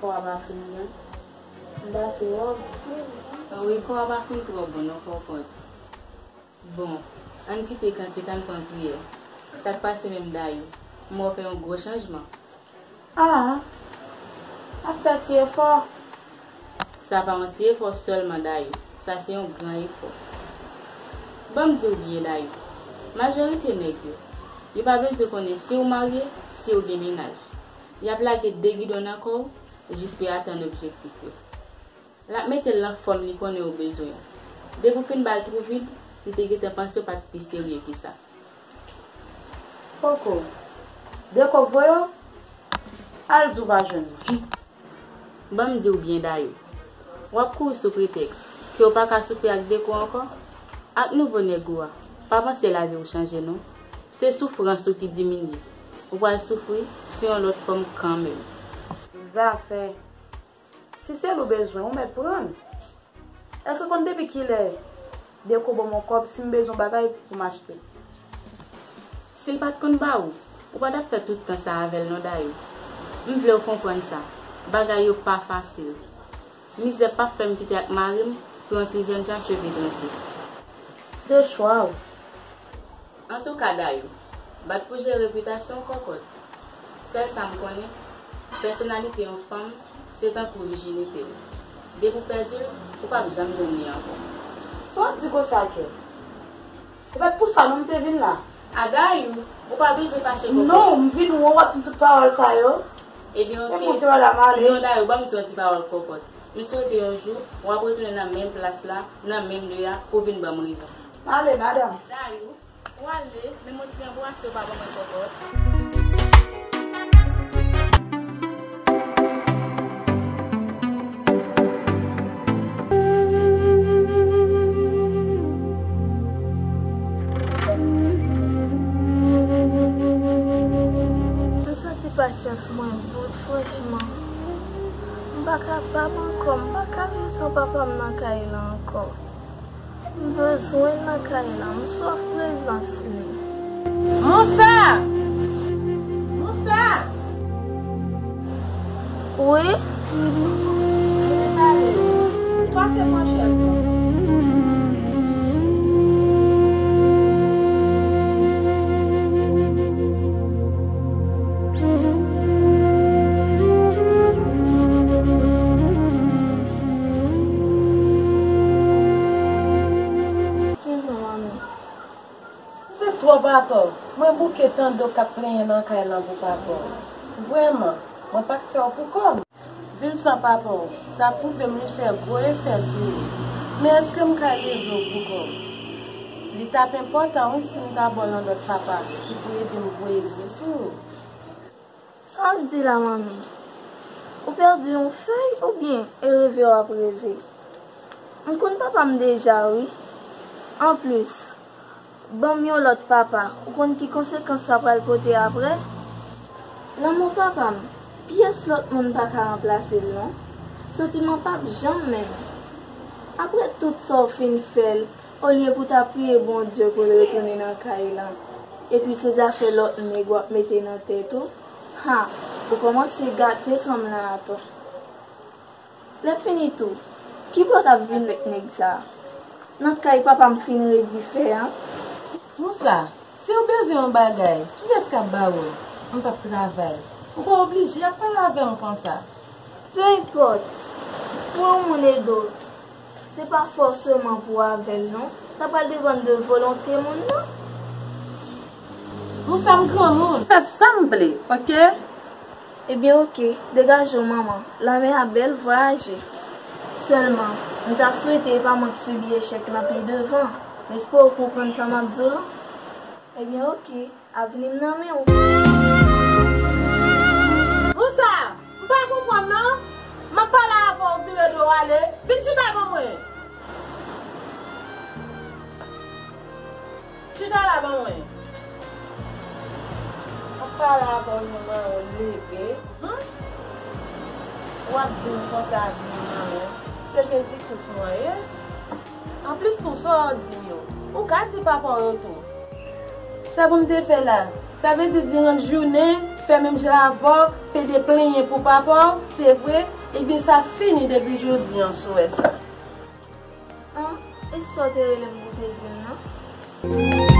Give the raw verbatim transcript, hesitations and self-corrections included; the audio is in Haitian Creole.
Kò a pa fin bon. M pase wòb. Wi, kò a pa fin twò bon non, Kòkòt. Bon, ann kite kantik, ann pran priyè. Sa k pase menm, Dayou? M wè w fè yon gwo chanjman. Ah, ap fè ti efò. Sa pa yon ti efò sèlman, Dayou. Sa se yon gran efò. Ban m di w byen, Dayou. Majorite nèg yo, yo pa bezwen konnen si w marye, si w gen mennaj. Y ap lage de gidon nan kò w jis pou y atenn objektif yo. L ap mete l nan fòm li konnen w bezwen an. Depi w fin ba l twou vid, li te gentan panse w pa t pi serye ke sa. Poko. De kòb voye w, al di w pa jwenn mwen. Ban m di w byen, Dayou. W ap kouri sou pretèks ke w pa ka soufri ak Deko ankò. Ak nouvo nèg ou a, pa panse lavi w chanje non. Se soufrans ou ki diminye. Ou pral soufri sou yon lòt fòm kanmenm. Zafè. Si se l ou bezwen, ou mèt pran l. Èske w konn depi kilè Deko ban m yon kòb si m bezwen yon bagay pou m achte? Si l pa t konn ba ou, ou pa t ap fè tout tan sa avè l non, Dayou. M vle w konprann sa. Bagay yo pa fasil. Mizè p ap fè m kite ak mari m pou yon ti jèn jan cheve transe. Se chwa w. Antouka, Dayou, bat pou jere repitasyon w, Kòkòt. Sèl sa m konnen, pèsonalite yon fanm se tankou vijinite l. Depi w pèdi l, ou p ap janm jwenn li ankò. Sa w ap di konsa, kè? Se pa t pou sa non m te vin la. A, Dayou, ou pa bezwen fache, Kòkòt. Non, m vin wè w ap di tout pawòl sa yo. Ebyen, oke. Ekoute, madam, ale. Non, Dayou, ban m di yon ti pawòl, Kòkòt. M swete yon jou, w ap retounen nan menm plas la, nan menm lye a, pou w vin ban m rezon. Ale, madam. Dayou, w ale, men m di anbrase w pa ban mwen, Kòkòt. M santi pasyans mwen bout, franchman. M pa kapab ankò, m pa ka viv san papa m nan kay la ankò. M bezwen l nan kay la, m swaf prezans li. Moussa! Moussa! Wi? Vin pale. Pase pran chèz la. Ki non, manmi? Se twòp atò. Mwen bouke tande w k ap plenyen nan kay lan pou papa w. Vrèman, mwen pa t fè w pou kò m. Viv san papa w, sa pwouve m li fè gwo efè sou ou. Men èske m ka leve w pou kò w? Li t ap enpòtan wi si m ta ba w yon lòt papa ki pou ede m voye zye sou ou. Sa w ap di la, manmi? Ou pèdi yon fèy oubyen e reve w ap reve? M konn papa m deja, wi. Anplis, ban m yon lòt papa, ou konn ki konsekans sa pral pote apre? Lanmou papa m, pyès lòt moun pa ka ranplase l non. Santiman p ap janm menm. Apre tout sa w fin fè l, olye pou w ta priye Bondye pou l retounen nan kay lan, epi se zafè lòt nèg w ap mete nan tèt ou, ha, ou kòmanse gate san m lan atò. Lèfini tou, kibò w t ap vin wèk nèg sa a? Nan kay papa m fin redi fè an? Moussa, si w bezwen yon bagay, kiyès k ap ba w l? M p ap travay. Ou pa oblije ap pale avè m konsa. Pe enpòt, pou yon moun ede w, se pa fòseman pou w avè l non. Sa pral depann de volonte moun nan. Moussa, m granmoun. Fè sa m vle, oke? Ebyen oke, degaje w manman, lanmè a bèl, vwayaje. Sèlman, m ta swete e pa mwen k sibi echèk lan pi devan. M espere w konprann sa m ap di w lan. Ebyen oke, avni m nan men w. Moussa, m pa konprann non. M ap pale avè w, vire do w ale. Vin chita ban mwen. Chita la ban mwen. M ap pale avè w, yon manman leve. Hum? W ap di m konsa, di m manman. Se Jezi Kris mwen ye. Anplis tou, sa w di m yo, ou ka di papa w yo tou. Sa pou m te fè la? Sa vle di, diran jounen, Fè menm jan avè w, pede plenyen pou papa w, se vre, ebyen sa fini depi jodi an, si w wè sa. An, e sa w te rele m pou w te di m nan?